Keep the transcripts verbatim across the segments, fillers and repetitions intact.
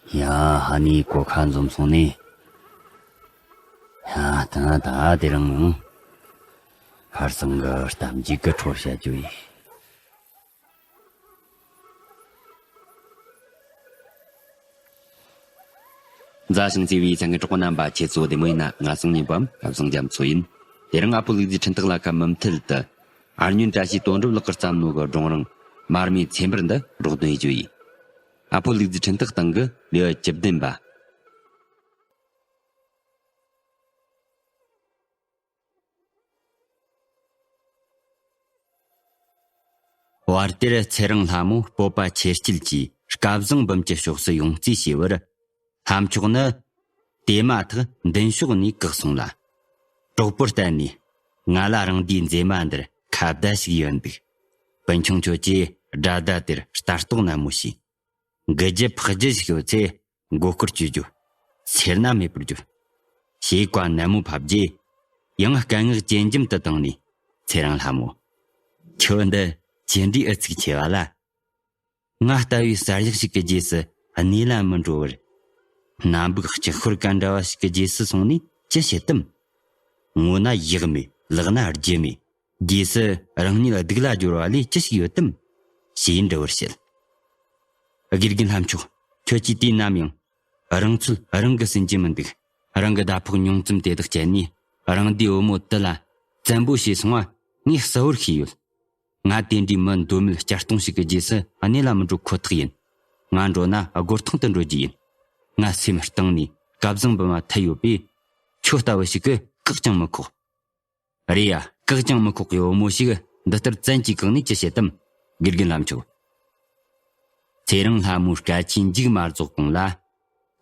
ཡ། ཧ་ནི་གོ་ཁ་འཛོམས་སོང་ནི། ཡ། ད་ད་དེ་རིང་ཡང་ཁར་སང་གི་གཏམ་རྒྱུད་ཀྱི་འཕྲོ་བཤད་རྒྱུ་ཡིན། མཛའ་ཞིང་བརྩེ་བའི་ཚང་གི་གྲོགས་པོ་རྣམ་པ་ཁྱེད་ཚོ་བདེ་མོ་ཡིན་ན། ང་སང་ཉིན་པའམ་ཁ་སང་རྒྱ་མཚོ་ཡིན། དེ་རིང་ཨ་ཕོ་ལུག་རྫིའི་འཕྲིན་སྟེགས་ལ་ཁ་མུ་མཐུད་དུ། ཨར་ཉོན་བཀྲ་ཤིས་དོན་གྲུབ་ལགས་ཀྱིས་བརྩམས་ནོ་གི་སྒྲུང་རིང་མར་མེའི་ཚེ་འབར་འདི་རོགས་འདོན་ཡེད་རྒྱུ་ཡིན། ཨ་ཕོ་ལུག་རྫིའི་འཕྲིན་སྟེགས་སྟེང་གི་ལེའུ་བཅུ་བདུན་པ། བར་དེར་ཚེ་རིང་ལྷ་མོ་སྤོབས་པ་ཆེར་སྐྱེད་ཀྱིས་སྐལ་བཟང་འབུམ་གྱི་ཕྱོགས་སུ་ཡོང་རྩིས་བྱས་པར། ལྷ་མཆོག་ནི། དེ་མ་ཐག་མདུན་ཕྱོགས་ནས་བཀག་སོང་ལ། གྲོགས་པོར་བསྟན་ནས། ང་ལ་རང་འདིའི་མཛེས་མ་འདིར་ཁ་བརྡ་ཞིག་ཡོད་འདུག། སྤུན་ཆུང་ཁྱོད་ཀྱིས་དགྲ་ཟླ་དེར་ལྟ་རྟོག་ནན་མོ་བྱོས། འགུལ་རྒྱུ་འཕག་རྒྱུ་ཞིག་ཡོད་ཚེ། མགོ་སྐོར་གཅོད་རྒྱུ། སེར་སྣ་མེད་པར་རྒྱུ། ཞེས་བཀའ་ནན་མོ་ཕབ་རྗེས། ཡང་སྐད་ངག་ཇེ་འཇམ་དུ་བཏང་ནས། ཚེ་རིང་ལྷ་མོ། ཁྱོད་འདི་ཅི་འདྲའི་ཨུ་ཚུགས་ཆེ་བ་ལ། ང་ལྟ་བུའི་གསར་ཞག་ཞིག་གི་རྗེས་སུ་གནས་ལ་མི་འགྲོ་བར། སྣ་བུག་ལྕགས་ཤོར་ག་འདྲ་བ་ཞིག་གི་རྗེས་སུ་སོང་ནས་ཅི་བྱེད་དམ། ངོ་ན་ཡག་མེད། ལག་ན་རྒྱུ་མེད། རྗེས་སུ་རང་ཉིད་སྡུག་ལ་སྦྱོར་བ་ལས་ཅི་ཞིག་ཡོད་དམ། ཞེས་འདྲི་བར་བྱེད། དགེ་རྒན་ལྷ་མཆོག། ཁྱོད་ཀྱིས་དུས་ནམ་ཡང་། རང་ཚོད་རང་གིས་ཟིན་གྱི་མི་འདུག། རང་གི་ཟླ་ཕོགས་ཉུང་ཙམ་དེ་དག་སྤྱད་ནས། རང་སྡེའི་བུ་མོ་དེ་ལ་བཙན་པོ་བྱས་སོང་བ་ངས་གསལ་བོར་ཤེས་ཡོད། ང་དེ་འདྲའི་མི་འདོད་མེད་གཅར་གཏོང་ཞིག་གི་རྗེས་སུ་གནས་ལ་མི་འགྲོ་ཁོ་ཐག་ཡིན། ང་འགྲོ་ན་སྒོར་ཐང་དུ་འགྲོ་རྒྱུ་ཡིན། ང་སེམས་གཏིང་ནས་སྐལ་བཟང་འབུམ་མ་འཐད་ཡོད་པས། ཁྱོད་ལྟ་བུ་ཞིག་གིས་བཀག་ཀྱང་མི་ཁོག། རེད་ཡ། བཀག་ཀྱང་མི་ཁོག་གི་བུ་མོ་ཞིག་འདི་ལྟར་བཙན་གྱིས་བཀག་ནས་ཅི་བྱེད་དམ། དགེ་རྒན་ལྷ་མཆོག། ཚེ་རིང་ལྷ་མོའི་སྐད་ཆའི་མཇུག་མ་རྫོགས་གོང་ལ།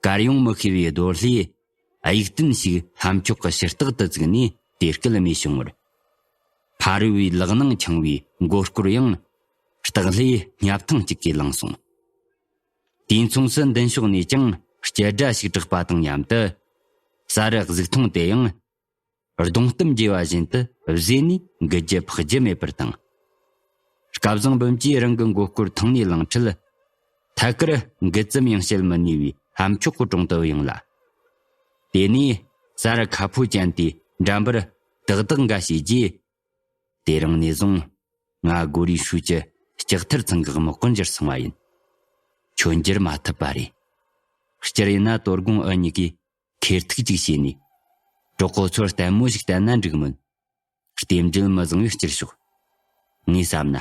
གར་ཡོང་མི་ཤེས་པའི་རྡོ་ལྷས་གཡུག་རྟེན་ཞིག་ལྷ་མཆོག་གི་ཕྱི་ལྟག་ཏུ་བཙུགས་ནས་དེ་སྐད་སྨྲས་བྱུང་བར། ཕ་རོལ་བའི་ལག་ནང་འཆང་བའི་མགོ་སྐོར་ཡང་། སྟག་ལྷའི་སྙབ་ཐང་གཅིག་གིས་བླངས་སོང་། དུས་མཚུངས་སུ་མདུན་ཕྱོགས་ནས་ཀྱང་སྐྱེལ་སྒྲ་ཞིག་གྲགས་པ་དང་མཉམ་དུ། ས་རུ་གཟིག་མཐོང་དེ་ཡང་། སྡོང་གཏམ་རྒྱས་པ་བཞིན་དུ་བཟོས་ནས་འགུལ་རྒྱུ་འཕག་རྒྱུ་མེད་པར་བཏང་། སྐལ་བཟང་འབུམ་གྱིས་རང་གི་མགོ་སྐོར་ཐང་ནས་བླངས་འཕྲལ། ཐད་ཀར་འགུལ་ཙམ་ཡང་བྱེད་མི་ནུས་པའི་ལྷ་མཆོག་གི་དྲུང་དུ་ཡོང་ལ། དེ་ནས་ས་རུ་ཁ་ཕོ་ཅན་དེའི་འགྲམ་པར་ཏག་ཏག་འགའ་བྱས་རྗེས། དེ་རིང་ནས་བཟུང་ང་སྒོ་རའི་ཧྲུའུ་ཅི་ལྕགས་ཐར་ཚང་གི་དམག་དཔོན་གྱུར་སོང་བ་ཡིན། ཁྱོད་འགྱུར་མ་ཐུབ་པ་རེད། སྤྱིར་ཡིན་ན་དོ་དགོང་འུ་གཉིས་ཀྱིས་ཁེར་ཐུག་ཅིག་བྱས་ནས། གྲོགས་པོ་ཚོར་ལྟད་མོ་ཞིག་བསྟན་ན་འགྲིག་མོད། རྟེན་འབྲེལ་མི་བཟང་བའི་སྤྱིར་ཤོག། ངས་བསམ་ན་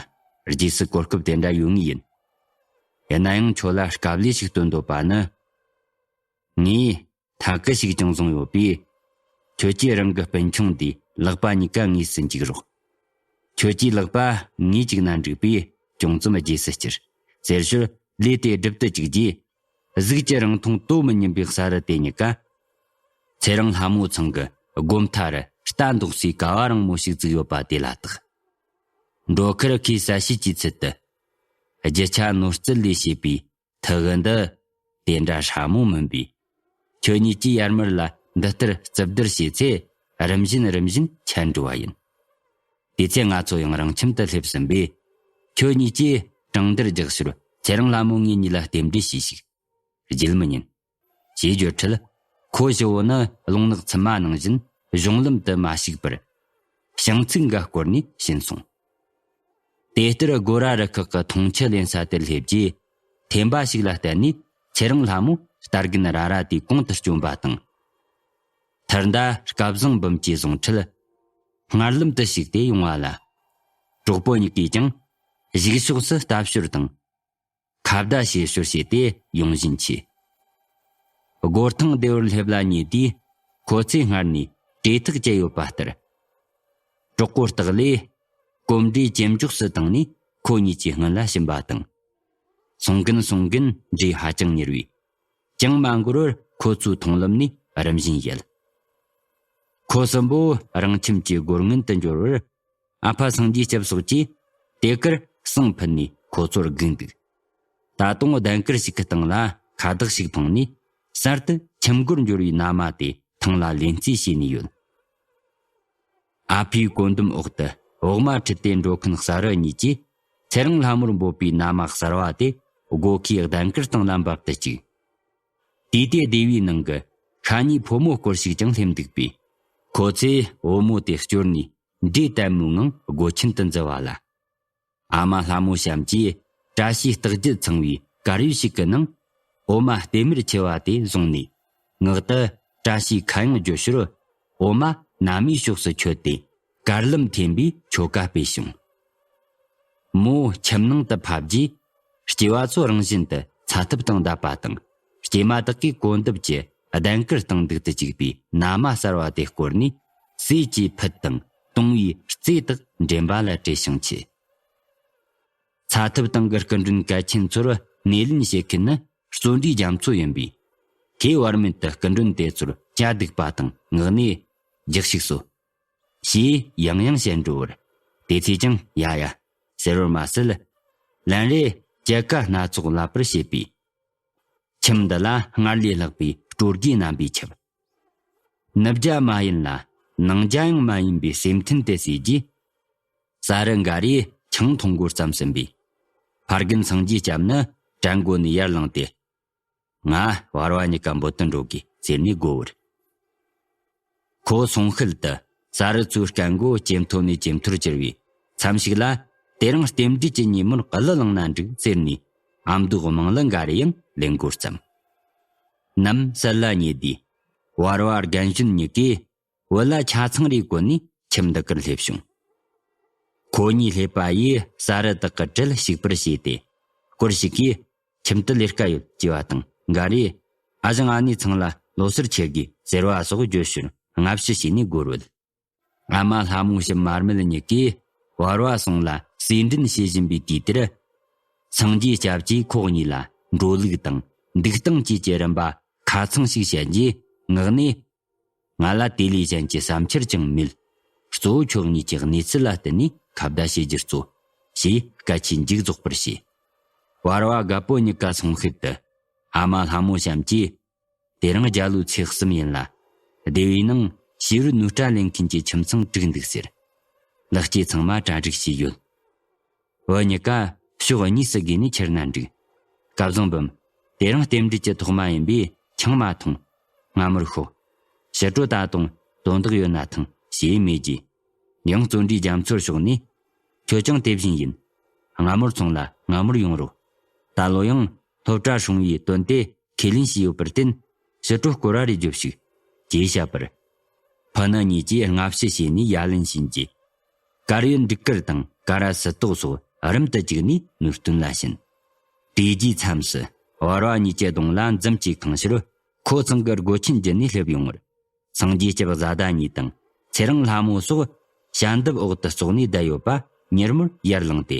རྗེས་སུ་གོ་སྐབས་དེ་འདྲ་ཡོད་ངེས་ཡིན། ཡིན་ན་ཡང་ཁྱོད་ལ་དཀའ་ལས་ཤིག་སྟོན་འདོད་པ་ནི། ངས་ཐག་གི་ཞིག་ཅུང་བཟུང་ཡོད་པས། ཁྱོད་ཀྱིས་རང་གི་སྤུན་ཆུང་དེའི་ལག་པ་གཉིས་ཀ་ངོས་སུ་འཇུག་རོགས། ཁྱོད་ཀྱིས་ལག་པ་ངོས་གཅིག་ན་འགྲིག་པས་ཅུང་ཙམ་རྗེས་སུ་བསྐྱུར། ཟེར་ཞོར་ལས་དེ་སྒྲུབ་ཏུ་བཅུག་རྗེས། གཟུགས་ཀྱི་རིང་ཐུང་དོ་མི་མཉམ་པའི་ས་རུ་དེ་གཉིས་ཀ། ཚེ་རིང་ལྷ་མོ་ཚང་གི་སྒོ་མཐའ་རུ་རྟ་འདོགས་སའི་ཀ་བ་རིང་མོ་ཞིག་བཙུགས་ཡོད་པ་དེ་ལ་བརྟགས། འགྲོ་ཁར་ཁོས་གསལ་བཤད་ཀྱི་ཚུལ་དུ། རྒྱུ་ཆ་ནོར་རྩིས་ལས་བྱས་པའི་ཐུ་གུ་འདི་དེ་འདྲ་སྲ་མོ་མིན་པས། ཁྱོད་གཉིས་ཀྱིས་ཡར་མར་ལ་འདི་ལྟར་རྩིབ་བསྡུར་བྱས་ཚེ་རིམ་བཞིན་རིམ་བཞིན་ཆད་འགྲོ་བ་ཡིན། དེ་ཚེ་ང་ཚོ་ཡང་རང་ཁྱིམ་དུ་སླེབས་ཟིན་པས། ཁྱོད་གཉིས་ཀྱིས་གྲང་འདར་རྒྱག་ཞོར་ཚེ་རིང་ལྷ་མོ་ངེད་གཉིས་ལ་རྟེན་འབྲེལ་བྱོས་ཤིག། བརྗེད་མི་ཉན། ཞེས་བརྗོད་འཕྲལ། ཁོ་བཞི་བོ་ནི་རླུང་ནག་ཚུབ་མ་ནང་བཞིན་གཞུང་ལམ་དུ་མ་ཞུགས་པར། ཞང་ཚིག་འགའ་བསྐོར་ནས་ཕྱིན་སོང་། དེ་ལྟར་སྒོ་ར་རུ་ཁག་གི་འཐུང་ཆུ་ལེན་ས་དེར་སླེབས་རྗེས། ཐེམ་པ་ཞིག་ལ་བརྟེན་ནས་ཚེ་རིང་ལྷ་མོ་རྟ་རྒན་ར་ར་དེའི་གོང་དུ་བསྐྱོན་པ་དང་། ཐར་མདའ་སྐལ་བཟང་འབུམ་གྱིས་བཟུང་འཕྲལ། སྔར་ལམ་དུ་ཞུགས་ཏེ་ཡོང་བ་ལ། གྲོགས་པོ་གཉིས་ཀས་ཀྱང་གཞུག་ཕྱོགས་སུ་ལྟ་ཞོར་དང་། ཁ་བརྡ་བྱེད་ཞོར་བྱས་ཏེ་ཡོང་བཞིན་མཆིས། སྒོ་ཐང་བདེ་བར་སླེབས་ལ་ཉེ་དུས་ཁོ་ཚོས་སྔར་ནས་བྲེལ་ཐག་བཅད་ཡོད་པ་ལྟར། གྲོགས་པོ་སྟག་ལས་གོམ་འགྲོས་ཇེ་མགྱོགས་སུ་བཏང་ནས་ཁོ་གཉིས་ཀྱི་སྔུན་ལ་ཕྱིན་པ་དང་། སོང་གིན་སོང་གིན་འགྲོས་ཧ་ཅང་མྱུར་བས། ཅང་མ་འགོར་བར་ཁོ་ཚོའི་མཐོང་ལམ་ནས་རིམ་བཞིན་ཡལ། ཁོ་གསུམ་པོ་རང་ཁྱིམ་གྱི་སྒོར་སྔོན་དུ་འབྱོར་བར། ཨ་ཕ་སངས་རྒྱས་སྐྱབས་སོགས་ཀྱིས་དེ་གར་གསང་ཕུད་ནས་ཁོ་ཚོར་སྒུག་འདུག། ད་དུང་གདན་དཀར་ཞིག་གི་སྟེང་ལ་ཁ་བཏགས་ཤིག་འཕངས་ནས་གསར་དུ་ཁྱིམ་སྒོར་འབྱོར་བའི་མནའ་མ་དེ་ཐང་ལ་ལེན་རྩིས་བྱས་ནས་ཡོད། ཨ་ཕའི་བཀོད་འདོམས་འོག་ཏུ་འོག་མ་ཁྲིད་དེ་འགྲོ་མཁན་གསར་བུ་གཉིས་ཀྱིས་ཚེ་རིང་ལྷ་མོར་འབོད་པའི་མནའ་མ་གསར་བ་དེ་སྒོ་ཁའི་གདན་དཀར་སྟེང་ལ་འབབ་ཏུ་བཅུག། དུས་དེ་སྡེ་བའི་ནང་གི་ཤ་ཉེ་ཕོ་མོ་སྐོར་ཞིག་ཀྱང་སླེབས་འདུག་པས། ཁོ་ཚོས་བུ་མོ་དེ་སྐྱོར་ནས་འདྲེ་ལྟད་མོའི་ངང་སྒོ་ཆེན་དུ་འཛུལ་བ་ལ། ཨ་མ་ལྷ་མོ་བྱམས་ཀྱིས་བཀྲ་ཤིས་རྟགས་བརྒྱད་ཚང་བའི་དཀར་ཡོལ་ཞིག་གི་ནང་འོ་མ་ལྟེམ་མེར་ཆེ་བ་དེ་བཟུང་ནས། ངག་ཏུ་བཀྲ་ཤིས་ཁ་གཡང་བརྗོད་ཞོར། འོ་མ་ན་མའི་ཕྱོགས་སུ་ཁྱོད་དེ་དཀར་ལམ་འཐེན་པའི་ཆོ་ག་སྤེལ་བྱུང་། མོ་ཁྱིམ་ནང་དུ་ཕབ་རྗེས། སྐྱེས་པ་ཚོ་རང་བཞིན་དུ་ཚ་ཐབ་དང་བསྡད་པ་དང་། སྐྱེས་མ་དག་གིས་གོ་འདབ་ཀྱི་གདན་དཀར་སྟེང་འདུག་ཏུ་བཅུག་པའི་ན་མ་གསར་བ་དེ་བསྐོར་ནས། ཟས་ཀྱི་ཕུད་དང་བཏུང་བའི་རྩེ་དག་འདྲེན་པ་ལ་བྲེལ་ཞིང་ཆེ། ཚ་ཐབ་སྟེང་གི་སྐུ་མགྲོན་གལ་ཆེན་ཚོར་སྣེ་ལེན་བྱེད་མཁན་ནི་བརྩོན་འགྲུས་རྒྱ་མཚོ་ཡིན་པས། དེས་བར་མེད་དུ་སྐུ་མགྲོན་དེ་ཚོར་སྐྱ་སྡུག་པ་དང་ངག་ནས། རྒྱག་ཞིག་སོ། ཞེས་ཡང་ཡང་བཤད་འགྲོ་བར། དེ་ཚོས་ཀྱང་ཡ་ཡ་ཟེར་བར་མ་ཟད། ལན་རེ་སྐྱེད་ཀ་སྣ་ཚོགས་ལབ་པར་བྱེད་པས། ཁྱིམ་འདི་ལ་སྔར་ལས་ལྷག་པའི་སྤྲོ་དགའི་རྣམ་པས་ཁྱབ། ནུབ་རྒྱ་མ་ཡིན་ལ་ནང་རྒྱ་ཡང་མ་ཡིན་པའི་སེམས་མཐུན་དེ་སྲིད་རྗེས། ས་རུ་འགའ་རེས་ཆང་འཐུང་འགོ་བརྩམས་ཟིན་པས། ཕ་རྒན་སངས་རྒྱས་སྐྱབས་ནི་གྲལ་མགོ་ནས་ཡར་ལངས་ཏེ། ང་བར་བ་གཉིས་ཀ་འབོད་དུ་འགྲོ་དགོས་ཟེར་ནས་བསྒོ་བར། ཁོ་སོང་ཤུལ་དུ་ས་རུ་ཚོའི་སྐད་མགོ་ཇེ་མཐོ་ནས་ཇེ་མཐོར་གྱུར་བས། མཚམས་ཤིག་ལ་དེ་རིང་རྟེན་འབྲེལ་གྱི་ཉིན་མོར་གླུ་བླངས་ན་འགྲིག་ཟེར་ནས། ཨ་མདོའི་དམངས་གླུ་འགའ་རེ་ཡང་ལེན་འགོ་བརྩམས། ནམ་གསལ་ལ་ཉེ་དུས། བར་བ་རྒན་གཞོན་གཉིས་ཀས་བུ་ལ་ཆ་ཚང་རེ་བསྐོན་ནས་ཁྱིམ་འདི་གར་སླེབས་བྱུང་། ཁོ་གཉིས་སླེབས་པ་ཡིས་ས་རུ་དག་གི་གྲལ་ཞིག་པར་བྱས་ཏེ། སྐོར་ཞིག་གིས། ཁྱིམ་དུ་ལས་ཀ་ཡོད་ཅེས་པ་དང་འགའ་རེས། ཨ་ཞང་ཨ་ནེ་ཚང་ལ་ལོ་སར་ཁྱེར་དགོས་ཟེར་བ་སོགས་བརྗོད་ཞོར་སྔ་ཕྱི་བྱས་ནས་སྒོར་བུད། ཨ་མ་ལྷ་མོ་ཞབས་མར་མེ་གཉིས་ཀས་བར་བ་ཟུང་ལ་གསོས་འདྲེན་བྱེད་བཞིན་པའི་དུས་དེར། སངས་རྒྱས་སྐྱབས་ཀྱིས་ཁོ་གཉིས་ལ་འགྲོ་ལུགས་དང་འདུག་སྟངས་བཅས་ཀྱི་རིམ་པ་ཁ་ཚང་ཞིག་བཤད་རྗེས། ངག་ནས། ང་ལ་དེ་ལས་གཞན་གྱི་བསམ་འཆར་ཀྱང་མེད། གཙོ་བོ་ཁྱོད་གཉིས་ཀྱི་གནས་ཚུལ་ལ་བརྟེན་ནས་ཁ་བརྡ་བྱེད་རྒྱུར་གཙོ། ཞེས་སྐད་ཆའི་མཇུག་རྫོགས་པར་བྱས། བར་བ་རྒད་པོ་གཉིས་ཀ་སོང་ཤུལ་དུ། ཨ་མ་ལྷ་མོ་བྱམས་ཀྱིས། དེ་རིང་རྒྱ་ལོའི་ཚེས་གསུམ་ཡིན་ལ། སྡེ་བའི་ནང་ཕྱི་རོལ་ནུས་སྲ་ལེན་མཁན་གྱི་ཁྱིམ་ཚང་དྲུག་འདུག་ཟེར། ལེགས་སྐྱེས་ཚང་མ་གྲ་སྒྲིག་བྱས་ཡོད། བུ་གཉིས་ཀ་ཕྱོགས་གཉིས་སུ་བགོས་ནས་ཁྱེར་ན་འགྲིག། སྐལ་བཟང་འབུམ། དེ་རིང་རྟེན་འབྲེལ་གྱི་ཐོག་མ་ཡིན་པས་ཆང་མ་འཐུང་། སྔ་མོར་ཤོག། ཕྱི་དྲོ་ད་དུང་དོན་དག་ཡོད་ན་ཐང་ཞེས་སྨྲས་རྗེས། ཡང་བརྩོན་འགྲུས་རྒྱ་མཚོར་ཕྱོགས་ནས། ཁྱོད་ཀྱང་དེ་བཞིན་ཡིན། སྔ་མོར་སོང་ལ་སྔ་མོར་ཡོང་རོགས། ད་ལོ་ཡང་སློབ་གྲྭ་སྲུང་བའི་དོན་དེ་ཁས་ལེན་བྱས་ཡོད་པར་བརྟེན། ཕྱི་དྲོ་སྐོར་བ་རེ་རྒྱོབ་ཤིག། ཅེས་བཤད་པར། ཕུ་ནུ་གཉིས་ཀྱིས་སྔ་ཕྱི་བྱས་ནས་ཡ་ལན་བྱིན་རྗེས། དཀར་ཡོལ་འབྲུག་དཀར་དང་དཀར་ར་སིལ་ཏོག་སོགས་རུམ་དུ་བཅུག་ནས་ནོར་སྟོན་ལ་ཕྱིན། དེ་རྗེས་མཚམས་སུ་བར་བ་གཉིས་ཀྱི་གདོང་ལ་འཛུམ་གྱིས་གང་ཕྱིར། ཁོ་ཚང་གི་སྒོ་ཆེན་བརྒྱུད་ནས་སླེབས་ཡོང་བར། སངས་རྒྱས་སྐྱབས་བཟའ་ཟླ་གཉིས་དང་ཚེ་རིང་ལྷ་མོ་སོགས་ཞལ་འདེབས་འོག་ཏུ་ཙོག་ནས་བསྡད་ཡོད་པ་མྱུར་མོར་ཡར་ལངས་ཏེ།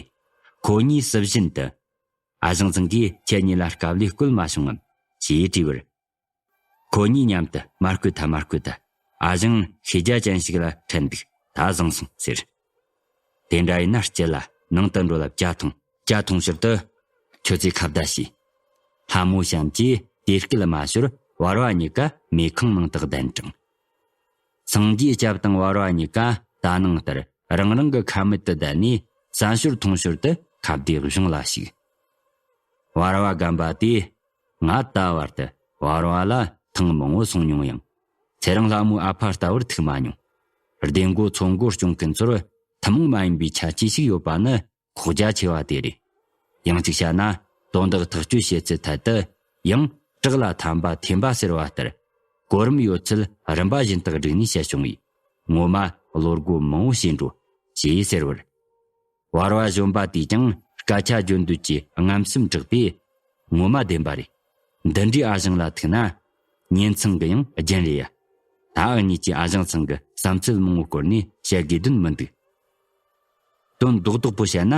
ཁོ་གཉིས་སུ་བཞིན་དུ། ཨ་ཞང་ཚང་གིས་ཁྱེད་གཉིས་ལ་དཀའ་ལས་བསྐུལ་མ་བྱུང་ངམ། ཞེས་དྲིས་པར། ཁོ་གཉིས་མཉམ་དུ་མ་བསྐུལ་ཐལ་མ་བསྐུལ་ཐལ། ཨ་ཞང་ཤེས་རྒྱ་ཅན་ཞིག་ལ་ཁྲིད་འདུག། ད་བཟང་སོང་ཟེར། དེ་འདྲ་ཡིན་ན་སྐྱིད་ལ་ནང་དུ་འགྲོ་ལ་ཇ་འཐུང་། ཇ་འཐུང་ཕྱིར་དུ། ཁྱོད་ཚོས་ཁ་བརྡ་བྱས། ལྷ་མོ་བྱམས་ཀྱིས་དེ་སྐད་མ་ཤོར་བར་བ་གཉིས་ཀ་མེ་ཁང་ནང་དུ་གདན་དྲངས། སངས་རྒྱས་སྐྱབས་དང་བར་བ་གཉིས་ཀ་ད་ནང་ལྟར་རང་རང་གི་ཁ་མལ་དུ་བསྡད་ནས་ཟ་ཞོར་འཐུང་ཞོར་དུ་ཁ་བརྡའི་གཞུང་ལ་ཞུགས། བར་བ་རྒན་པ་དེས། ང་ད་བར་དུ་བར་བ་ལ་ཐེངས་མང་བོ་སོང་མྱོང་ཡང་། ཚེ་རིང་ལྷ་མོའི་ཨ་ཕ་ལྟ་བུར་ཐུག་མ་མྱོང་། སྡེ་མགོ་ཚོ་མགོ་སྐྱོང་མཁན་ཚོར་ཐུན་མོང་མ་ཡིན་པའི་ཁྱད་ཆོས་ཤིག་ཡོད་པ་ནི་ཁོག་རྒྱ་ཆེ་བ་དེ་རེད། ཡང་གཅིག་བཤད་ན། དོན་དག་ཐག་གཅོད་བྱེད་ཚུལ་ཐད་དུ་ཡང་བྲག་ལ་ཐམ་པ་འཐེན་པ་ཟེར་བ་ལྟར། གོ་རིམ་ཡོད་ཚུལ་རིམ་པ་བཞིན་དུ་བསྒྲིགས་ནས་བཤད་བྱུང་བས། ངོ་མ་བློ་སྒོ་མང་བོ་ཕྱེས་འགྲོ། ཞེས་ཟེར་བར། བར་བ་གཞོན་པ་དེས་ཀྱང་སྐད་ཆ་བརྗོད་འདོད་ཀྱི་རྔམ་སེམས་དྲག་པས། ངོ་མ་བདེན་པ་རེད། འདི་འདྲའི་ཨ་ཞང་ལ་ཐུག་ན། གཉེན་ཚང་གི་ཡང་རྒྱན་རེད་ཡ། ད་འུ་གཉིས་ཀྱིས་ཨ་ཞང་ཚང་གི་བསམ་ཚུལ་མང་བོ་སྐོར་ནས་བཤད་དགོས་དོན་མི་འདུག། དོན་རྡོག་རྡོག་པོ་བཤད་ན།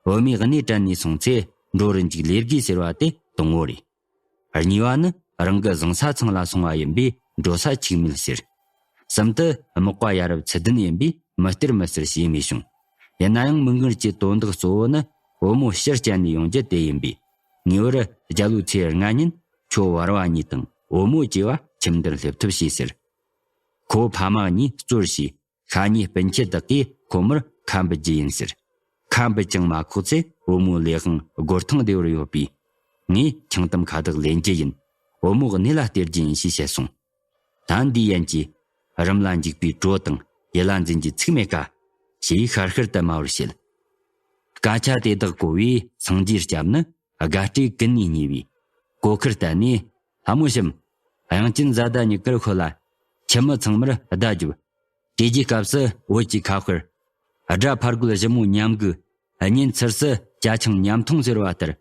བུད་མེད་གནས་བྲལ་ནས་སོང་ཚེ་འགྲོ་རུ་འཇུག་ལས་དགོས་ཟེར་བ་དེ་དང་བོ་རེད། གཉིས་པ་ནི་རང་གི་བཟང་ས་ཚང་ལ་སོང་བ་ཡིན་པས་འགྲོ་ས་འཆུག་མེད་ཟེར། གསུམ་དུ་རྨག་པ་ཡ་རབས་ཚུལ་ལྡན་ཡིན་པས་མི་སྟེར་མི་སྟེར་ཞེས་མི་བྱུང་། ཡིན་ན་ཡང་མི་ངར་གྱི་དོན་དག་གཙོ་བོ་ནི་བུ་མོ་ཕྱིར་བསྐྱལ་ནས་ཡོང་རྒྱུ་དེ་ཡིན་པས། ངེས་པར་རྒྱ་ལོའི་ཚེས་ལྔ་ཉིན་ཁྱོད་བར་བ་གཉིས་དང་བུ་མོ་བཅས་པ་ཁྱིམ་འདིར་སླེབས་ཐུབ་ཞེས་ཟེར། ཁོ་ཕ་མ་གཉིས་གཙོར་བྱས། ཤ་ཉེ་སྤུན་མཆེད་དག་གིས་ཁོ་མོར་ཁ་འབུད་རྒྱུ་ཡིན་ཟེར། ཁ་འབུད་ཀྱང་མ་ཁོག་ཚེ་བུ་མོའི་ལས་དབང་སྒོར་ཐང་བདེ་བར་ཡོད་པས། ངས་ཆང་དམ་ཁ་བཏགས་ལེན་རྒྱུ་ཡིན། བུ་མོ་གནས་ལ་སྟེར་རྒྱུ་ཡིན་ཞེས་བཤད་སོང་། ད་འདིའི་ཡན་གྱིས་རིམ་ལ་འཇུག་པའི་བྲོ་དང་ཡིད་ལ་འཛིན་རྒྱུ་ཚིག་མེད་ཀ་ཞེས་ཤར་ཤར་དུ་སྨྲ་བར་བྱེད། སྐད་ཆ་དེ་དག་གོ་བས་སངས་རྒྱས་སྐྱབས་ནི་དགའ་སྤྲོས་ཀུན་ནས་ཉེ་བས་གོ་ཁར་བལྟས་ནས། ལྷ་མོ་བྱམས། དབྱངས་ཅན་བཟའ་ཟླ་གཉིས་ཀར་ཤོད་ལ། ཁྱིམ་མི་ཚང་མར་བརྡ་རྒྱོབ། དེ་རྗེས་སྐབས་སུ་བོད་ཀྱི་ཁ་དཔེར། སྒྲ་ཕར་རྒོལ་ཞིབ་མོ་ཉམས་དགོས། གཉེན་ཚུར་སུ་ཅ་ཆིང་ཉམ་ཐུང་ཟེར་བ་ལྟར།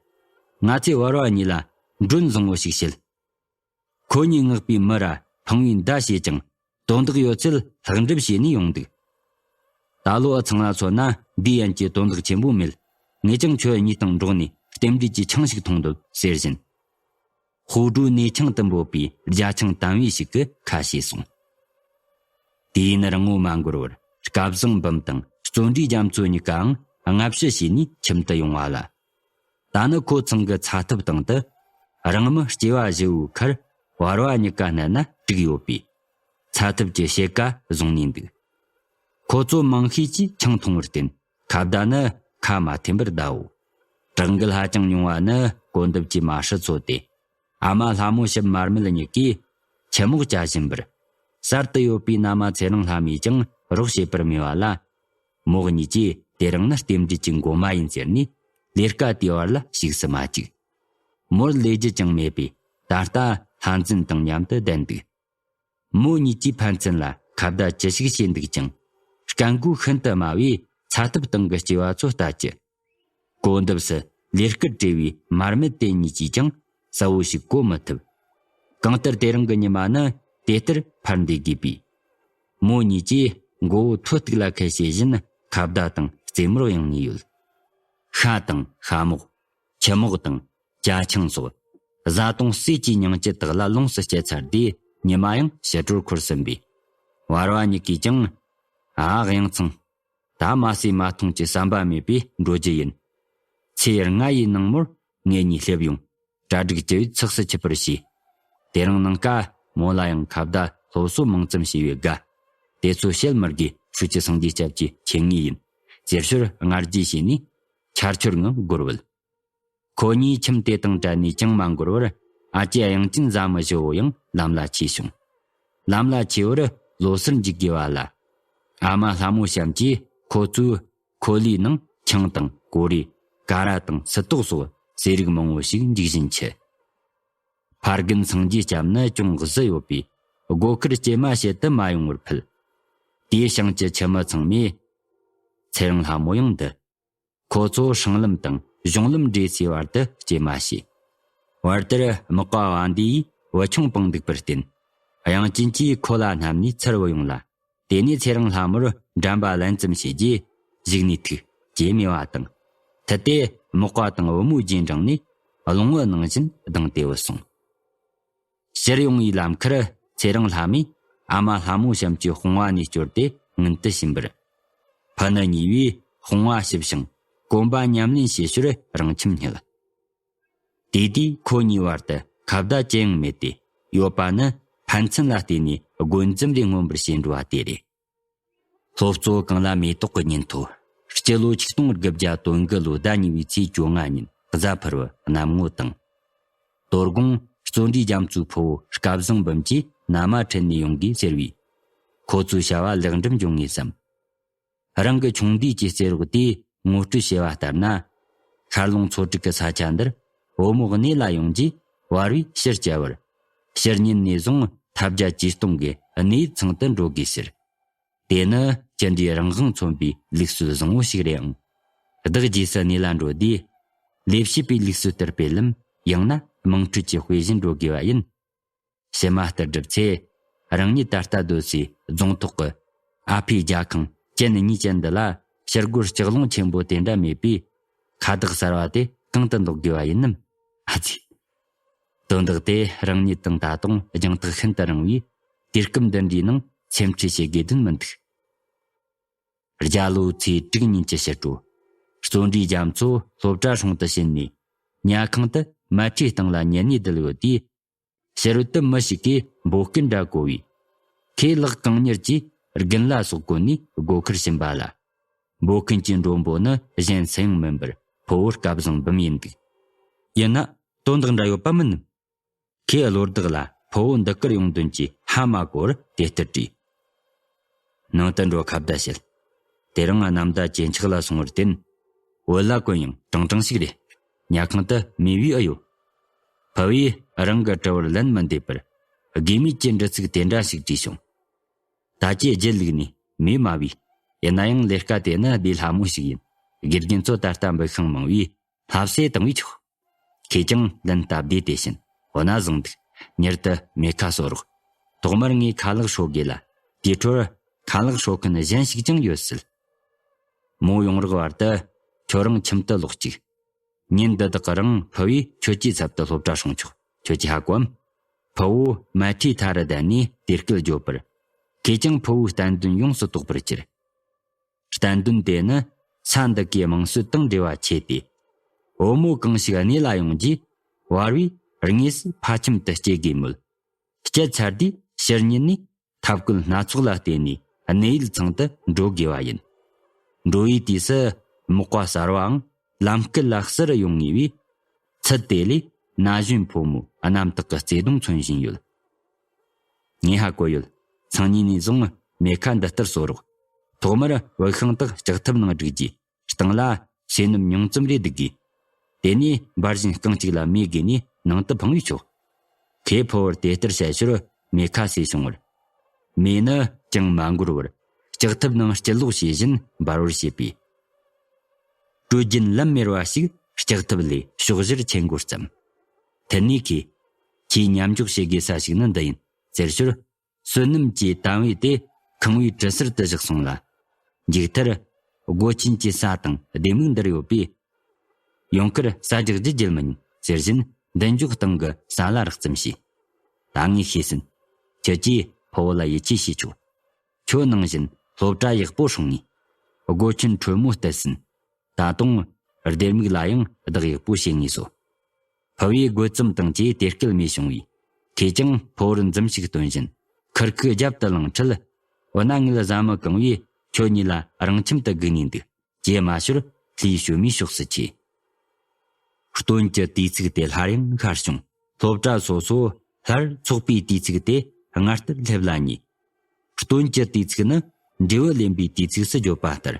ང་ཚོས་བར་བ་གཉིས་ལ་མགྲོན་བཟང་བོ་ཞིག་བྱེད། ཁོ་གཉིས་མངགས་པའི་མི་ར་ཕང་བའི་མདའ་བྱེད་ཅིང་དོན་དག་ཡོད་ཚད་ལྷག་འགྲུབ་བྱས་ནས་ཡོང་འདུག་ད་ལོ་ཨ་ཚང་ལ་མཚོན་ན་འདིའི་ཡན་གྱི་དོན་དག་ཆེན་པོ་མེད། ངས་ཀྱང་ཁྱོད་གཉིས་དང་འགྲོགས་ནས་རྟེན་འབྲེལ་གྱི་ཆང་ཞིག་འཐུང་འདོད་ཟེར་བཞིན། ཧོ་ཀྲུའུ་གནས་ཆང་དུ་འབོད་པའི་རྒྱ་ཆང་དམ་བེ་ཞིག་གི་ཁ་ཕྱེས་སོང་། དེའི་ནི་རིང་ངོ་མ་འགོར་བར་སྐལ་བཟང་འབུམ་དང་བརྩོན་འགྲུས་རྒྱ་མཚོ་གཉིས་ཀའང་སྔ་ཕྱི་བྱས་ནས་ཁྱིམ་དུ་ཡོང་བ་ལ། ད་ནི་ཁོ་ཚང་གི་ཚ་ཐབ་སྟེང་དུ་རང་མི་སྐྱེ་བ་བཞི་བོའི་ཁར་བར་བ་གཉིས་ཀ་བསྣན་ན་དྲུག་ཡོད་པས་ཚ་ཐབ་ཀྱི་ཕྱེད་ཀ་བཟུང་ནས་འདུག་ཁོ་ཚོ་མང་ཤས་ཀྱིས་ཆང་འཐུང་བར་བརྟེན་ཁ་བརྡ་ནི་ཁ་མ་འཐེན་པར་གདའོ། བྲག་འགུལ་ཧ་ཅང་ཉུང་བ་ནི་གོ་འདབ་ཀྱི་མ་ཧྲི་ཚོ་སྟེ། ཨ་མ་ལྷ་མོ་བྱམས་མར་མེ་གཉིས་ཀས་ཁྱི་མོག་བྱ་བཞིན་པར། གསར་དུ་ཡོད་པའི་མནའ་མ་ཚེ་རིང་ལྷ་མོས་ཀྱང་རོགས་བྱེད་པར་མོས་པ་ལ། མོ་གཉིས་ཀྱིས་དེ་རིང་ནི་རྟེན་འབྲེལ་གྱི་མགོ་མ་ཡིན་ཟེར་ནས་ལས་ཀ་དེའི་བར་ལ་ཞུགས་སུ་མ་བཅུག་མོར་ལས་རྒྱུ་ཅང་མེད་པས་ད་ལྟ་ལྷ་འཛིན་དང་མཉམ་དུ་བསྡད་འདུག་མོ་གཉིས་ཀྱིས་ཕན་ཚུན་ལ་ཁ་བརྡ་ཅི་ཞིག་བྱས་འདུག་ཀྱང་། སྐད་མགོ་ཤིན་ཏུ་དམའ་བས་ཚ་ཐབ་སྟེང་གི་སྐྱེ་བ་ཚོ་ལྟ་ཅི། གོ་འདབས་སུ་ལས་སྐལ་བྲལ་བའི་མར་མེ་དེ་གཉིས་ཀྱིས་ཀྱང་གསལ་བོ་ཞིག་གོ་མི་ཐུབ། གང་ལྟར་དེ་རིང་གི་ཉི་མ་ནི་དེ་ལྟར་ཕར་འདས་དགོས་པས། མོ་གཉིས་ཀྱིས་མགོ་བོ་ཐོད་ཐུག་ལ་ཁད་བྱེད་བཞིན་ཁ་བརྡ་དང་རྩེད་མོར་གཡེང་ནས་ཡོད། ཤ་དང་ཤ་མོག་ཁྱི་མོག་དང་ཇ་ཆང་སོགས་བཟའ་བཏུང་ཟས་ཀྱི་མྱང་ཅི་དག་ལ་ལོངས་སུ་སྤྱད་ཚར་དུས་ཉི་མ་ཡང་ཕྱི་དྲོར་འཁོར་ཟིན་པས། བར་བ་གཉིས་ཀས་ཀྱང་། ཨ་ཧ་ཡང་ཚང་། ད་མ་ཟོས་མ་འཐུང་གི་བསམ་པ་མེད་པས་འགྲོ་རྒྱུ་ཡིན། ཚེ་ལྔ་ཡི་ནང་མོར་ངེད་གཉིས་སླེབས་ཡོང་། གྲ་སྒྲིག་བྱས་ཚགས་སུ་ཆུད་པར་བྱས། དེ་རིང་ནངས་ཀ་མོ་ལ་ཡང་ཁ་བརྡ་སློབ་གསོ་མང་ཙམ་བྱས་ཡོད་དགའ། དེ་ཚོ་བཤད་མི་དགོས། ཧྲུའུ་ཅི་སངས་རྒྱས་སྐྱབས་ཀྱི་ཆེད་ངེས་ཡིན། ཟེར་ཞོར་སྔར་རྗེས་བྱས་ནས་ཆར་ཆུར་ངང་སྒོར་བུད། ཁོ་གཉིས་ཁྱིམ་དེ་དང་བྲལ་ནས་ཅང་མ་འགོར་བར་ཨ་ཅེ་དབྱངས་ཅན་བཟའ་མི་བཞི་བོ་ཡང་ལམ་ལ་ཆས་བྱུང་། ལམ་ལ་ཆས་པར་ལོ་སར་འཇུག་དགོས་པ་ལ། ཨ་མ་ལྷ་མོ་བྱམས་ཀྱིས་ཁོ་ཚོའི་ཁོ་ལའི་ནང་ཆང་དང་ཀོ་རེ། ཀ་ར་དང་སིལ་ཏོག་སོགས་ཟས་རིགས་མང་བོ་ཞིག་འཇིགས་བཞིན་མཆིས། ཕ་རྒན་སངས་རྒྱས་སྐྱབས་ནི་ཅུང་གཟི་ཡོད་པས་སྒོ་ཁར་སྐྱེལ་མ་བྱེད་དུ་མ་ཡོང་བར་ཕུད། དེའི་ཞིང་གི་ཁྱིམ་མི་ཚང་མས། ཚེ་རིང་ལྷ་མོ་ཡང་འདི། ཁོ་ཚོ་སྲང་ལམ་དང་གཞུང་ལམ་འདྲེས་སའི་བར་དུ་སྐྱེལ་མ་བྱས། བར་དེར་མག་པ་བ་འདིས་བུ་ཆུང་སྤངས་འདུག་པར་བརྟེན། དབྱངས་ཅན་གྱིས་ཁོ་ལ་བསྣམས་ནས་ཚུར་བུད་ཡོང་ལ། དེ་ནས་ཚེ་རིང་ལྷ་མོར་འགྲམ་པ་ལན་ཙམ་བྱས་རྗེས་གཞུག་ནས་ཐུག་ཅེས་སྨྲས་པ་དང་། ཐུག་སྟེ་མག་པ་དང་བུ་མོའི་རྗེས་འབྲངས་ནས་རླུང་བུ་ནང་བཞིན་ལྡང་སྟེ་བུད་སོང་། ཕྱིར་ཡོང་བའི་ལམ་ཁར་ཚེ་རིང་ལྷ་མོས་ཨ་མ་ལྷ་མོ་བྱམས་ཀྱི་དཔུང་བ་ནས་བསྐྱོར་ཏེ་མངོན་དུ་ཕྱིན་པར། ཕུ་ནུ་གཉིས་པོས་དཔུང་བ་ཞིབ་ཞིང་གོམ་པ་ཉམས་ལེན་བྱེད་ཞོར་རང་ཁྱིམ་སྙེགས། དེ་དུས་ཁོ་གཉིས་བར་དུ་ཁ་བརྡ་ཅི་ཡང་མེད་དེ། ཡོད་པ་ནི་ཕན་ཚུན་ལ་བལྟས་ནས་དགོད་འཛུམ་རེ་མངོན་པར་བྱེད་འགྲོ་བ་དེ་རེད། སློབ་གཙོ་གངས་ལྷ་མེ་ཏོག་གི་ཉིན་ཐོ། སྤྱི་ལོ་ཆིག་སྟོང་དགུ་བརྒྱ་དོན་དགུ་ལོ་ཟླ་གཉིས་པའི་ཚེས་བཅོ་ལྔ་ཉིན་གཟའ་ཕུར་བུ་གནམ་ངོ་དྭངས། དོ་དགོང་བརྩོན་འགྲུས་རྒྱ་མཚོའི་ཕུ་བོ་སྐལ་བཟང་འབུམ་གྱིས་མནའ་མ་ཁྲིད་ནས་ཡོང་དགོས་ཟེར་བས། ཁོ་ཚོའི་བྱ་བ་ལེགས་འགྲུབ་འབྱུང་ངེས་བསམ། རང་གི་ཆུང་དུས་ཀྱི་རྩེད་རོགས་དེས་ངོ་སྤྲོད་བྱས་པ་ལྟར་ན། ཤར་ལུང་མཚོ་དྲུག་གི་ས་ཆ་འདིར་བུ་མོ་གནས་ལ་ཡོང་རྗེས་བར་བས་ཕྱིར་བསྐྱལ་བར། ཕྱི་ཉིན་ནས་བཟུང་ཐབས་བརྒྱ་ཇུས་སྟོང་གིས་གནས་ཡུལ་ཚང་དུ་འགྲོ་དགོས་ཟེར། དེ་ནི་ཅི་འདྲའི་རང་དབང་མཚོན་པའི་ལུགས་སྲོལ་བཟང་བོ་ཞིག་རེད་ཨང་། བདག་རྗེས་སུ་གནས་ལ་འགྲོ་དུས། ལས་བྱེད་པའི་ལུགས་སྲོལ་ལྟར་སྤེལ་ལམ། ཡང་ན་དམངས་ཁྲོད་ཀྱི་དཔེ་བཞིན་འགྲོ་དགོས་པ་ཡིན། ཕྱི་མ་ལྟར་སྒྲུབ་ཚེ། རང་ཉིད་ད་ལྟ་སྡོད་སའི་རྫོང་ཐོག་གི་ཨ་ཕའི་རྒྱ་ཁང་ཅན་གཉིས་ཅན་འདི་ལ་ཕྱིར་སྒོར་ལྕགས་ལུང་ཆེན་པོ་དེ་འདྲ་མེད་པས། ཁ་བདག་གསར་བ་དེ་གང་དུ་འདོགས་དགོས་པ་ཡིན་ནམ། ཨ་ཙི། དོན་དག་དེ་རང་ཉིད་དང་ད་དུང་སྦྱང་ཐག་ཤིན་ཏུ་རིང་བས། དུས་སྐབས་འདི་འདྲའི་ནང་སེམས་ཁྲལ་བྱེད་དགོས་དོན་མི་འདུག་རྒྱ་ལོའི་ཚེས་དྲུག་ཉིན་གྱི་ཕྱི་དྲོ། བརྩོན་འགྲུས་རྒྱ་མཚོ་སློབ་གྲྭ་སྲུང་དུ་ཕྱིན་ནས། ཉལ་ཁང་དུ་མལ་ཁྲིའི་སྟེང་ལ་ཉལ་ནས་བསྡད་ཡོད་དུས། ཕྱི་རོལ་དུ་མི་ཞིག་གིས་འབོད་སྐུལ་འདྲ་བཀོལ་བས། ཁོས་ལག་གང་མྱུར་གྱིས་དགུན་ལྭ་སོགས་གོན་ནས་སྒོ་ཁར་ཕྱིན་པ་ལ། འབོད་མཁན་གྱི་མགྲོན་པོ་ནི་གཞན་སུ་ཡང་མིན་པར་ཕུ་བོ་སྐལ་བཟང་འབུམ་ཡིན་འདུག་ཡིན་ན་དོན་དག་འདྲ་ཡོད་པ་མིན་ནམ། ཁོས་བློ་བདག་ལ་ཕུ་བོ་འདི་གར་ཡོང་དོན་གྱི་ཧ་མ་གོ་བར་དེ་ལྟར་དྲིས། ནང་དུ་འགྲོ་ཁ་བརྡ་བྱེད། དེ་རིང་གནམ་ཟླ་ཇེ་འཁྱག་ལ་སོང་བར་བརྟེན། བོད་ལྭ་གོན་ཡང་གྲང་གྲང་ཞིག་རེད། ཉལ་ཁང་དུ་མེ་བུས་ཨེ་ཡོད། ཕུ་བོས་རང་གི་དྲི་བར་ལན་མི་འདེབས་པར། དགོས་མེད་ཀྱི་འདྲི་ཚིག་དེ་འདྲ་ཞིག་དྲིས་བྱུང་། ད་ཁྱེད་རྒྱུ་ལུགས་ནས་མེ་མ་བུས། ཡིན་ན་ཡང་ལས་ཀ་དེ་ནི་ལས་སླ་མོ་ཞིག་ཡིན། དགེ་རྒན་ཚོ་ད་ལྟ་འབུད་ཤིང་མང་བས་ལྷ་བསྲེ་བཏང་བས་ཆོག་ཁོས་ཀྱང་ལན་སྟབས་བདེ་དེ་བཞིན། འོ་ན་བཟང་འདུག་མྱུར་དུ་མེ་ཁ་གསོ་རོགས། ཐོག་མར་ངས་ཁ་ལག་ཧྲོ་དགོས་ལ། དེའི་འཕྲོར་ཁ་ལག་ཧྲོ་མཁན་གཞན་ཞིག་ཀྱང་ཡོད་སྲིད། མོ་ཡོང་རོགས་བར་དུ་ཁྱོད་རང་ཁྱིམ་དུ་ལོག་ཅིག་ཉིན་འདི་དག་གི་རིང་ཕུ་བོས་ཁྱོད་ཀྱི་ཚབ་ཏུ་སློབ་གྲྭ་སྲུང་ཆོག་ཁྱོད་ཀྱིས་ཧ་གོ་འམ། ཕུ་བོ་མལ་ཁྲིའི་མཐའ་རུ་བསྡད་ནས་དེ་སྐད་བརྗོད་པར། ཁོས་ཀྱང་ཕུ་བོའི་བསྟན་དོན་ཡོངས་སུ་རྟོགས་པར་གྱུར། བསྟན་དོན་དེ་ནི་ས་འདི་གའི་དམངས་སྲོལ་དང་འབྲེལ་བ་ཆེ་སྟེ། བུ་མོ་གང་ཞིག་གནས་ལ་ཡོང་རྗེས་བར་བའི་དངོས་སུ་ཕ་ཁྱིམ་དུ་སྐྱེལ་དགོས་མོད། སྐྱེལ་ཚར་དུས་ཕྱི་ཉིན་ནས་ཐབས་བཀོད་སྣ་ཚོགས་ལ་བརྟེན་ནས་གནས་ཡུལ་ཚང་དུ་འགྲོ་དགོས་པ་ཡིན། འགྲོ་བའི་དུས་སུ་མག་པ་གསར་བའང་ལམ་སྐེད་ལ་བསུ་རུ་ཡོང་ངེས་པས། ཚུལ་དེ་ལས་ན་གཞོན་ཕོ་མོ་རྣམ་དག་གི་བརྩེ་དུང་མཚོན་བཞིན་ཡོད། ངས་ཧ་གོ་ཡོད། སང་ཉིན་ནས་བཟུང་མེ་ཁ་འདི་ལྟར་གསོ་རོགས། ཐོག་མར་བུད་ཤིང་དག་ལྕགས་ཐབ་ནང་བསྒྲིགས་རྗེས་སྟེང་ལ་བསོད་ནམས་ཉུང་ཙམ་རེ་ལྡུག་དགོས། དེ་ནས་འབར་བཞིན་རྐང་གཅིག་ལ་མེ་བགོས་ནས་ནང་དུ་འཕངས་པས་ཆོག་ཁོས་ཕུ་བོར་དེ་ལྟར་བཤད་ཞོར་མེ་ཁ་བསྲེས་བྱུང་བར། མེ་ནི་ཅང་མ་འགོར་བར་ལྕགས་ཐབ་ནང་སྐྱིད་ལོག་བྱེད་བཞིན་འབར་བར་བྱེད་པས། དྲོད་རྒྱུན་ལམ་མེར་བ་ཞིག་ལྕགས་ཐབ་ལས་ཕྱོགས་བཞིར་ཁྱེར་འགོ་བརྩམས། དེ་ནས་ཁོས། ཁྱེད་མཉམ་འཇོག་བྱེད་དགོས་ས་ཞིག་ནི་འདི་ཡིན་ཟེར་ཞོར། བསོད་ནམས་ཀྱི་དམ་བེ་དེ་ཁང་བའི་གྲུ་ཟུར་དུ་བཞག་སོང་ལ། མཇུག་མཐར། སྒོ་ཆེན་གྱི་ས་དང་ལྡེ་མིག་འདིར་ཡོད་པས། ཡོང་ཁར་ཟ་རྒྱག་རྒྱུ་བརྗེད་མི་ཉན་ཟེར་བཞིན་མདུན་ཅོག་སྟེང་གི་ས་ལ་རགས་ཙམ་བྱས། ད་ངས་ཤེས་ཟིན། ཁྱེད་ཀྱིས་ཕུ་བོ་ལ་ཡིད་ཆེས་བྱས་ཆོག་ཁྱོད་ནང་བཞིན་སློབ་གྲྭ་ཡག་པོ་སྲུང་ངས། སྒོ་ཆེན་དྲོན་མོ་བཏུད་ཟིན། ད་དུང་ལྡེ་མིག་ལ་ཡང་བདག་ཡག་པོ་བྱེད་ངེས་སོ། ཕུ་བོས་དགོད་ཙམ་དང་བཅས་དེ་སྐད་སྨྲས་བྱུང་བས། ཁོས་ཀྱང་ཕུ་བོར་འཛུམ་ཞིག་སྟོན་བཞིན་ཁུར་ཁུག་རྒྱབ་ཏུ་བླངས་འཕྲལ། འོ་ན་ངེད་བཟའ་མི་གང་བས་ཁྱོད་གཉིས་ལ་རང་ཁྱིམ་དུ་སྒུག་ནས་འདུག་ཅེས་མ་ཤོར་ལྷའི་བྱོན་མའི་ཕྱོགས་སུ་ཆས། སྟོན་གྱི་དུས་ཚིགས་དེ་སླར་ཡང་ཤར་བྱུང་། སློབ་གྲྭ་སོ་སོ་སླར་འཚོགས་པའི་དུས་ཚིགས་དེ་སྔར་ལྟར་སླེབས་ལ་ཉེ། སྟོན་གྱི་དུས་ཚིགས་ནི་འབྲས་བུ་ལེན་པའི་དུས་ཚིགས་སུ་བརྗོད་པ་ལྟར།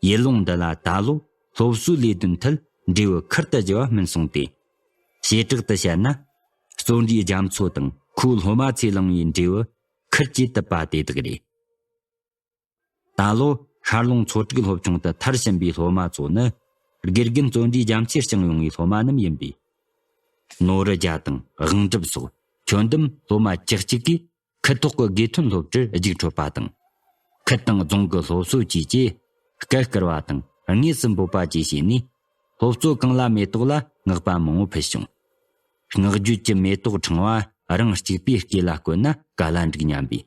ཡུལ་ལུང་འདི་ལ་ད་ལོ་སློབ་གསོའི་ལས་དོན་ཐད་འབྲས་བུ་ཁུར་དུ་རྒྱུ་བ་སྨིན་སོང་སྟེ། བྱེ་བྲག་ཏུ་བཤད་ན། བརྩོན་འགྲུས་རྒྱ་མཚོ་དང་ཁོའི་སློབ་མ་ཚོས་བླངས་པའི་འབྲས་བུ་ཁུར་གྱིས་བཏུབ་པ་དེ་དག་རེད། ད་ལོ་ཤར་ལུང་ཚོ་དྲུག་སློབ་ཆུང་དུ་མཐར་ཕྱིན་པའི་སློབ་མ་ཚོ་ནི། དགེ་རྒན་བརྩོན་འགྲུས་རྒྱ་མཚོས་བསྐྱངས་ཡོང་བའི་སློབ་མ་རྣམས་ཡིན་པས། ནོར་རྒྱ་དང་དབང་གྲུབ་སོགས་ཁྱོན་བསྡོམས་སློབ་མ་བཅུ་གཅིག་གིས་ཁུལ་ཐོག་གི་དགེ་ཐོན་སློབ་གྲྭར་རྒྱུགས་འཕྲོད་པ་དང་། ཁུལ་དང་རྫོང་གི་སློབ་གསོ་བཅས་ཀྱིས་སྐད་བསྐུར་བ་དང་དངོས་སུ་འབོད་པ་བཅས་བྱས་ནས། སློབ་གཙོ་ཀིང་ལ་མེ་ཏོག་ལ་བསྔགས་པ་མང་པོ་ཕུལ་བྱུང་། བསྔགས་བརྗོད་ཀྱི་མེ་ཏོག་ཕྲེང་བ་རང་གཅིག་པུས་སྐེ་ལ་བསྐོན་ན་ག་ལ་འགྲིག་སྙམ་པས།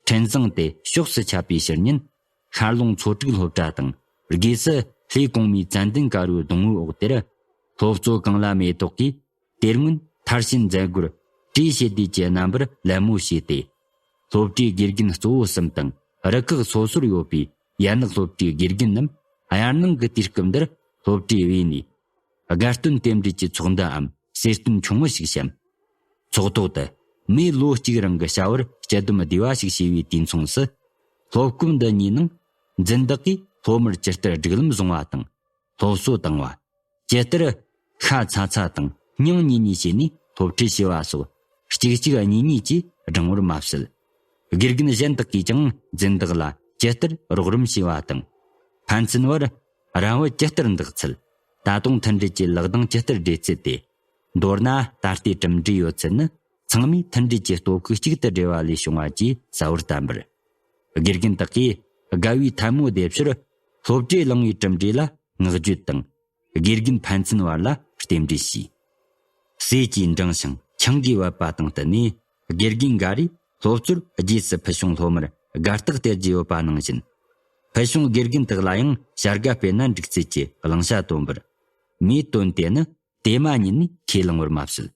འཕྲིན་བཟང་དེ་ཕྱོགས་སུ་ཁྱབ་པའི་ཕྱིར་ཉིན། ཤར་ལུང་ཚོ་དྲུག་སློབ་གྲྭ་དང་། སྒོས་སུ་ལྷའི་གོང་མའི་ཙན་དན་དཀར་པོའི་སྡོང་བོའི་འོག་དེར། སློབ་གཙོ་ཀིང་ལ་མེ་ཏོག་གིས། དེ་སྔོན་མཐར་ཕྱིན་མཛད་སྒོར་བཀྲ་ཤིས་བདེ་ལེགས་ཀྱི་རྣམ་པར་ལད་མོ་བྱས་ཏེ། སློབ་གྲྭའི་དགེ་རྒན་གཙོ་བོ་གསུམ་དང་རུ་ཁག་སོ་སོར་ཡོད་པའི་ཡན་ལག་སློབ་གྲྭའི་དགེ་རྒན་རྣམས་དབྱར་གནང་གི་དུས་སྐབས་འདིར་སློབ་གྲྭའི་བས་ནས་དགའ་སྟོན་རྟེན་འབྲེལ་གྱི་ཚོགས་འདུའམ་གསེར་སྟོན་ཆུང་ངུ་ཞིག་བཤམས། ཚོགས་ཐོག་ཏུ་མི་ལོ་གཅིག་རིང་གི་བྱ་བར་སྤྱི་བསྡོམས་བདེ་བ་ཞིག་བྱས་པའི་དུས་མཚུངས་སུ། སློབ་སྐབས་འདི་གཉིས་ནང་འཛིན་བདག་གིས་སློབ་མར་ཇི་ལྟར་སྒྲིག་ལམ་བཟུང་བ་དང་། སློབ་གསོ་བཏང་བ། ཇི་ལྟར་ཤ་ཚ་ཚ་དང་སྙིང་ཉེ་ཉེ་བྱས་ནས་སློབ་ཁྲིད་བྱས་པ་སོགས་གཅིག་གཅིག་གཉིས་གཉིས་ཀྱིས་བགྲང་བར་མ་ཟད། དགེ་རྒན་གཞན་དག་གིས་ཀྱང་འཛིན་བདག་ལ་ཇི་ལྟར་རོགས་རམ་བྱས་པ་དང་། ཕན་ཚུན་བར་རང་བུ་ཇི་ལྟར་འདེགས་ཚུལ། ད་དུང་མཐུན་སྒྲིལ་གྱི་ལག་གདང་ཇི་ལྟར་སྦྲེལ་ཚུལ་ཏེ། མདོར་ན་ད་ལྟའི་གྲུབ་འབྲས་ཡོད་ཚད་ནི་ཚང་མས་མཐུན་སྒྲིལ་གྱི་སྟོབས་ཤུགས་གཅིག་ཏུ་སྦྲེལ་བ་ལས་བྱུང་བ་བཅས་གསལ་བོར་བསྟན་པར། དགེ་རྒན་དག་གིས་དགའ་བའི་ཐལ་མོ་རྡེབ་ཞོར་སློབ་གྲྭས་བླངས་པའི་གྲུབ་འབྲས་ལ་བསྔགས་བརྗོད་དང་། དགེ་རྒན་ཕན་ཚུན་བར་ལ་རྟེན་འབྲེལ་ཞུས། ཟས་ཀྱིས་འབྲིང་ཞིང་ཆང་གིས་བབས་པ་དང་བསྟུན་ནས། དགེ་རྒན་འགའ་རེས་སློབ་གཙོར་རྗེས་སུ་ཕུལ་བྱུང་སློབ་མར་དགའ་རྟགས་སྟེར་རྒྱུ་ཡོད་པ་ནང་བཞིན། ཕུལ་བྱུང་དགེ་རྒན་དག་ལ་ཡང་བྱ་དགའ་སྤེལ་ན་འགྲིག་ཚུལ་གྱི་བླང་བྱ་བཏོན་པར། མིས་བཏོན་ཏེ་ནི་དེ་མ་ཉིད་ནས་ཁས་བླངས་པར་མ་ཟད།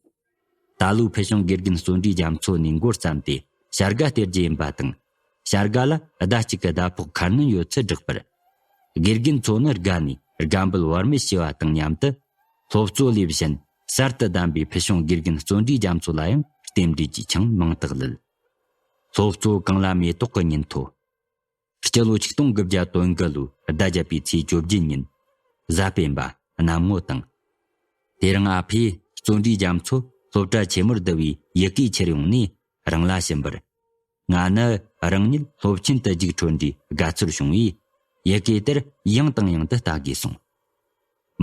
ད་ལོའི་ཕུལ་བྱུང་དགེ་རྒན་བརྩོན་འགྲུས་རྒྱ་མཚོ་ནས་འགོ་བརྩམས་ཏེ་བྱ་དགའ་སྟེར་རྒྱུ་ཡིན་པ་དང་། བྱ་དགའ་ལ་ཟླ་གཅིག་གི་ཟླ་ཕོགས་ཁ་སྣོན་ཡོད་ཚུལ་བསྒྲགས་པར། དགེ་རྒན་ཚོ་ནི་དགའ་ནས་དགའ་འབོད་བར་མེད་བྱས་པ་དང་མཉམ་དུ། སློབ་གཙོ་ལས་གཞན་ གསར་དུ་བདམས་པའི་ཕུལ་བྱུང་དགེ་རྒན་བརྩོན་འགྲུས་རྒྱ་མཚོ་ལ་ཡང་རྟེན་འབྲེལ་གྱི་ཆང་མང་དག་ལུད། སློབ་གཙོ་གངས་ལྷ་མེ་ཏོག་གི་ཉིན་ཐོ། སྤྱི་ལོ་ཆིག་སྟོང་དགུ་བརྒྱ་དོན་དགུ་ལོའི་ཟླ་བརྒྱད་པའི་ཚེས་བཅོ་བརྒྱད་ཉིན། གཟའ་སྤེན་པ་གནམ་ངོ་དྭངས། དེ་རིང་ཨ་ཕས་བརྩོན་འགྲུས་རྒྱ་མཚོ་སློབ་གྲྭ་ཆེན་མོར་བསྡུ་བའི་ཡི་གེ་ཁྱེར་ཡོང་ནས་རང་ལ་བྱིན་པར། ང་ནི་རང་ཉིད་སློབ་ཆེན་དུ་རྒྱུགས་འཕྲོད་འདྲའི་དགའ་ཚོར་བྱུང་བས། ཡི་གེ་དེར་ཡང་དང་ཡང་དུ་ལྟ་དགོས་གསུངས།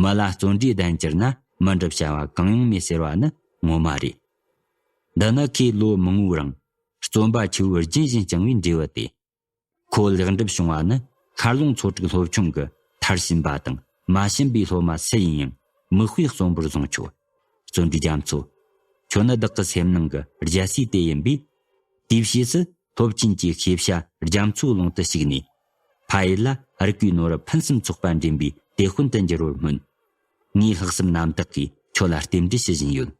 མི་ལ་བརྩོན་འགྲུས་ལྡན་གྱུར་ན། མི་འགྲུབ་བྱ་བ་གང་ཡང་མེད་ཟེར་བ་ནི་ངོ་མ་རེད། འདི་ནི་ཁོས་ལོ་མང་བོའི་རིང་བརྩོན་པ་ཆུ་བོའི་རྒྱུན་བཞིན་བསྐྱངས་པའི་འབྲས་བུ་སྟེ། ཁོ་ལེགས་འགྲུབ་བྱུང་བ་ནི་མཁར་ལུང་ཚོ་དྲུག་སློབ་ཆུང་གི་མཐར་ཕྱིན་པ་དང་མ་ཕྱིན་པའི་སློབ་མ་སུ་ཡིན་ཡང་མིག་དཔེའི་གསོན་པོར་བཟུང་ཆོག། བརྩོན་འགྲུས་རྒྱ་མཚོ། ཁྱོད་ནི་བདག་གི་སེམས་ནང་གི་རྒྱལ་སྲས་དེ་ཡིན་པས། དེའི་ཕྱིས་སུ་སློབ་ཆེན་གྱི་ཤེས་བྱ་རྒྱ་མཚོའི་ཀློང་དུ་ཞུགས་ནས། ཕ་ཡུལ་ལ་རིག་པའི་ནོར་ཕུན་སུམ་ཚོགས་པ་འདྲེན་པའི་དེད་དཔོན་དུ་འགྱུར་བར་སྨོན། ངའི་ལྷག་བསམ་རྣམ་དག་གིས་ཁྱོད་ལ་རྟེན་འབྲེལ་ཞུ་བཞིན་ཡོད།